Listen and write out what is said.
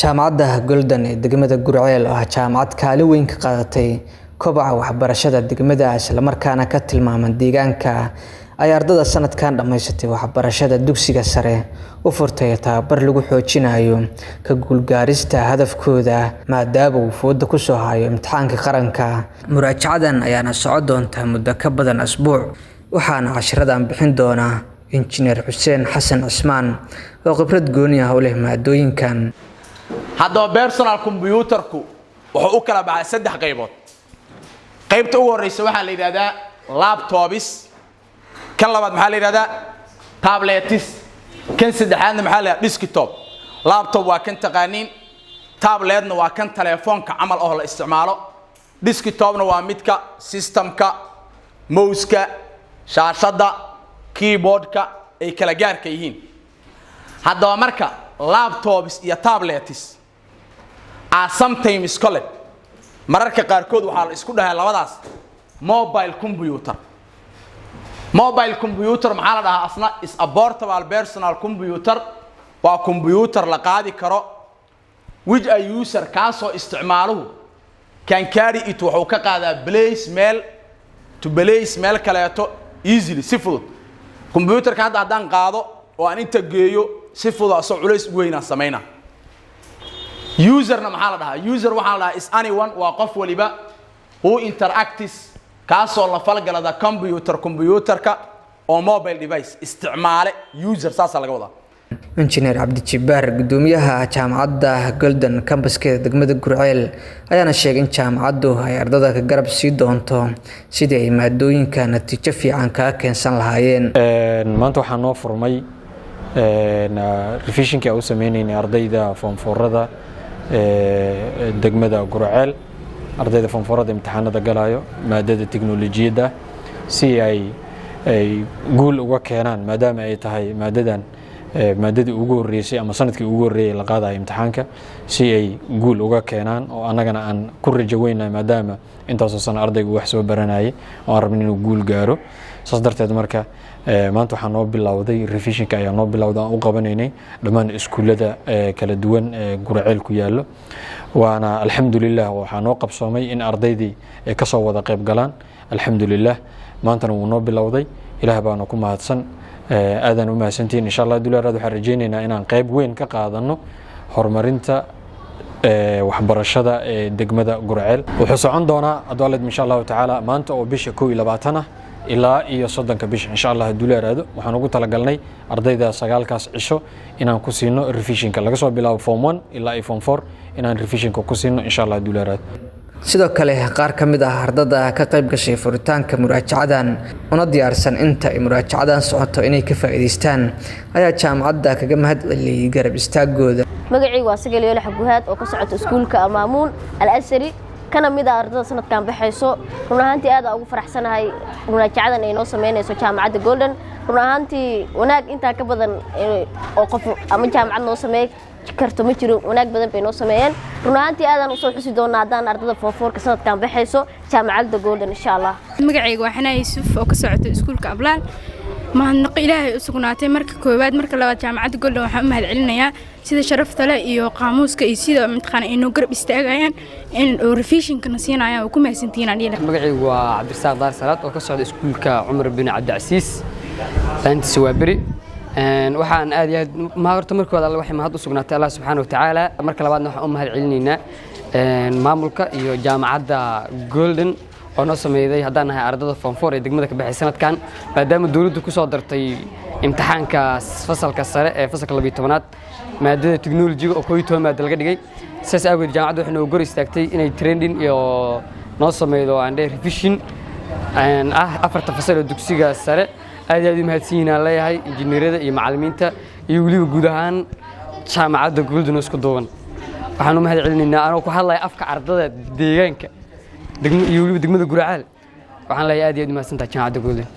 Jaamacadda Golden ee degmada Guriceel oo ah jaamacad kaalin weyn ka qaadatay kobaca waxbarashada degmada, isla markaana ka tilmaaman deegaanka, ay ardayda sanadkan dhamaysatay waxbarashada dugsiga sare u furtay tababar lagu xoojinayo ka guulgaarista hadafkooda, maadaama uu fooda ku soo hayo imtixaanka qaranka. Muraajacadan ayaana socon doonta muddo ka badan asbuuc, waxaana cashiradan bixin doona Injineer Xuseen Xasan Cismaan oo khibrad gooni ah u leh maadooyinkan. Haddaba personal computerku wuxuu u kala baxay saddex qaybood. Qaybta ugu horeysa waxaa la yidhahdaa laptops, kan labaad maxaa la yidhahdaa tablets, kan saddexaadna maxaa la yidhahdaa desktop. Laptop waa kan taqaaniin, tabletna waa kan telefoonka camal oo la isticmaalo, desktopna waa midka systemka, mouseka, shaashadda, keyboardka ay kala gaarka yihiin. Haddaba marka laptops iyo tablets are sometimes called, mararka qaarkood waxaa la isku dhahaa labadaas, mobile computer. Mobile computer maxaa la dhahaa asna? Is a portable personal computer, waa computer la qaadi karo, which a user, kaasoo isticmaaluhu, can carry it, wuxuu ka qaadaa, place, meel, to place, meel kaleeto, easily, si fudud. Computerka hadda haddaan qaado oo aan inta geeyo, si fudud asoo culays ugu weynaan samayna. Userna maxaa la dhahaa? User waxaa la dhahaa is anyone, waa qof waliba, who interacts, kaasoo la falgalada, computer, computerka oo mobile device isticmaale. User saasaa laga wadaa. Injineer Cabdi Jibbaar, gudoomiyaha jaamacadda Golden campuskeeda degmada Guriceel, ayaana sheegay in jaamacaddu ay ardada ka garab sii doonto sidii ay maadooyinka natiijo fiican kaga keensan lahaayeen. Maanta waxaa noo furmay revisionkii aan u sameyneynay ardayda form fourada degmada Guriceel, ardayda form fourada imtixaanada galayo maadada teknolojiyadda, si ay guul uga keenaan, maadaama ay tahay maadadan maadadii ugu horreysay ama sanadkii ugu horreeyay la qaadayo imtixaanka, si ay guul uga keenaan oo annagana aan ku rajo weynahay, maadaama intaasoo sano ardaygu wax soo baranayay oo aan rabin inuu guul gaaro. Saas darteed marka maanta waxaa noo bilowday revisionka ayaa noo bilowday aan u qabanaynay dhammaan iskuullada kala duwan ee Guriceel ku yaallo. Waana alxamdulilah, waxaa noo qabsoomay in ardaydii ay kasoo wada qayb galaan. Alxamdulilah, maantana wuu noo bilowday. Ilaah baana ku mahadsan, aadaan u mahadsantihiin. Insha Allah dulaaraad waxaan rajaynaynaa inaan qayb weyn ka qaadano horumarinta waxbarashada ee degmada Guriceel. Wuxuu socon doonaa adwaaled, insha Allahu tacaala, maanta oo bisha 21 ah ilaa iyo 30-ka bisha, insha Allah hadduu la yaraado. Waxaan ugu talagalnay ardayda 9-kaas cisho inaan ku siino revisionka, laga soo bilaabo form 1 ilaa iyo form 4 inaan revisionka ku siino, insha Allah hadduu la yaraado. Sidoo kale qaar ka mid ah ardada ka qayb gashay furitaanka muraajacadan, una diyaarsan inta ay muraajacadan socoto inay ka faa'iidaystaan, ayaa jaamacadda kaga mahad celiyey garab istaagooda. Magacaygu waa Sagal Yoole Xaguhaad oo ka socota iskuulka Almaamuun Al Asari, kana mid ah ardada sanadkan baxayso. Run ahaantii aad ugu faraxsanahay muraajacadan ay noo sameynayso jaamacadda Golden. Run ahaantii wanaag intaa ka badan oo qof ama jaamacad noo sameey karto ma jiro. Wanaag badan bay noo sameeyeen. Run ahaantii aadaan usoo xusi doonaa haddaan ardada form fourka sanadkan baxayso jaamacadda Golden, insha Allah. Magacayga waa Xanaa Yuusuf oo ka socota iskuulka Ablaal. Mahadnaqo Ilaahay u sugnaatay marka koowaad. Marka labaad jaamacadda Golden waxaan u mahad celinayaa sida sharafta leh iyo qaamuuska iyo sida mataqaana ay noo garab istaagayaan in oo revisionkana siinayaan. Oo ku mahadsantihiin aan dhihi. Magacaygu waa Cabdirasaaq Daar Salaad oo ka socda iskuulka Cumar bin Cabdicasiis, laantiisa waa beri. Waxaan aad iyo aad ma horta markii hore alle waxay mahad u sugnaatay Allah subxaana wa tacaala. Marka labaadna waxaan u mahad celinaynaa maamulka iyo jaamacadda Golden oo noo sameeyday, haddaan nahay ardada form 4 ee degmada ka baxay sanadkan, maadaama dowladdu ku soo dartay imtixaanka fasalka sare ee fasalka 12aad maadada teknolojiga oo 11 maado laga dhigay. Sidaas awgeed jaamacaddu waxay noogu gor istaagtay inay training iyo noo sameydo aan dhe revision ah afarta fasal oo dugsiga sare. Aad iyo aad u mahadsan yihiin aan leeyahay injineerada iyo macallimiinta iyo weliba guud ahaan jaamacadda Golden oo isku duuban. Waxaan u mahad celinaynaa, anoo ku hadlaya afka ardada deegaanka iyo weliba degmada Guriceel, waxaan leeyahay aad iyo aad u mahadsantahay jaamacadda Golden.